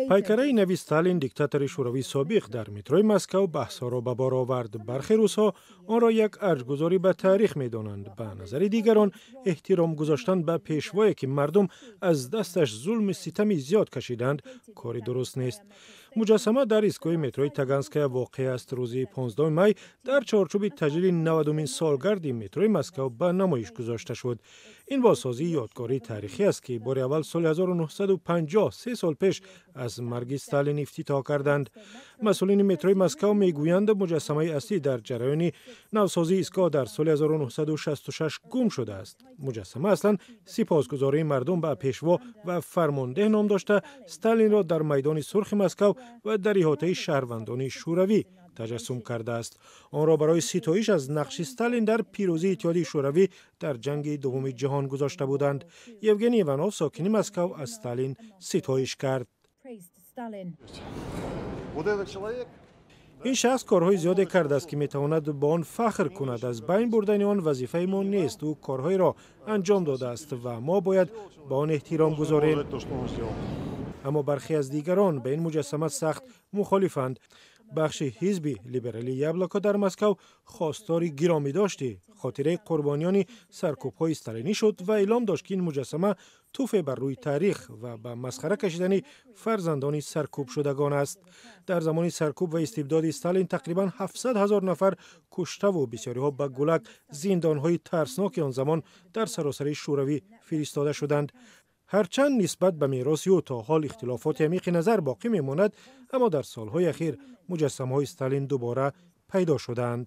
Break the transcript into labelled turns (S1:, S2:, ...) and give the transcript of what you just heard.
S1: Пайкараи нави Сталин, диктатори Шӯравии собиқ, дар метрои Москав баҳсҳоро ба бор овард. Бархе рӯзҳо онро як арҷгузорӣ ба таърих медонанд. Ба назари дигарон, эҳтиром гузоштан ба пешвое, ки мардум аз дасташ зулми ситами зиёд кашиданд, кори дуруст нест. Муҷассама дар истгоҳи метрои Таганская воқеъ аст. Рӯзи 15 май дар чорчӯби таҷлили 90-умин солгарди метрои Москав ба намоиш гузошта шуд. Ин бозсозии ёдгории таърихӣ аст, ки бори аввал соли 1950, 3 сол пеш аз марги Сталин, ифтитоҳ карданд. Масъулини метрои Москав мегӯянд, муҷассамаи аслӣ дар ҷараёни навсозии истгоҳ дар соли 1966 гум шудааст. Муҷассама аслан «Сипосгузории мардум ба пешво ва фармондеҳ» ном дошта, Сталинро дар Майдони Сурхи Москав ва дар иҳотаи шаҳрвандони Шӯравӣ таҷассум кардааст. Онро барои ситоиш аз нақши Сталин дар пирӯзии Иттиҳоди Шӯравӣ дар Ҷанги Дуввуми ҷаҳон гузошта буданд. Евгений Иванов, сокини Москав, аз Сталин ситоиш кард.
S2: Вот этот человек
S1: Ин шахс корҳои зиёде кардааст, ки метавонад ба он фахр кунад. Аз байн бурдани он вазифаи мо нест. Ӯ корҳоеро анҷом додааст ва мо бояд ба он эҳтиром гузорем.
S2: То, что он сделал.
S1: Аммо бархе аз дигарон ба ин муҷассама сахт мухолифанд. Бахши ҳизби либералии «Яблоко» дар Москав хостори гиромӣ дошти хотираи қурбониёни саркӯбҳои сталинӣ шуд ва эълом дошт, ки ин муҷассама туфе бар рӯи таърих ва ба масхара кашидани фарзандони саркӯбшудагон аст. Дар замони саркӯб ва истибдоди Сталин тақрибан 700 ҳазор нафар куштаву бисёриҳо ба ГУЛАГ, зиндонҳои тарсноки он замон дар саросари Шӯравӣ, фиристода шуданд. Ҳарчанд нисбат ба мероси ӯ то ҳол ихтилофоти амиқи назар боқӣ мемонад, аммо дар солҳои ахир муҷассамаҳои Сталин дубора пайдо шудаанд.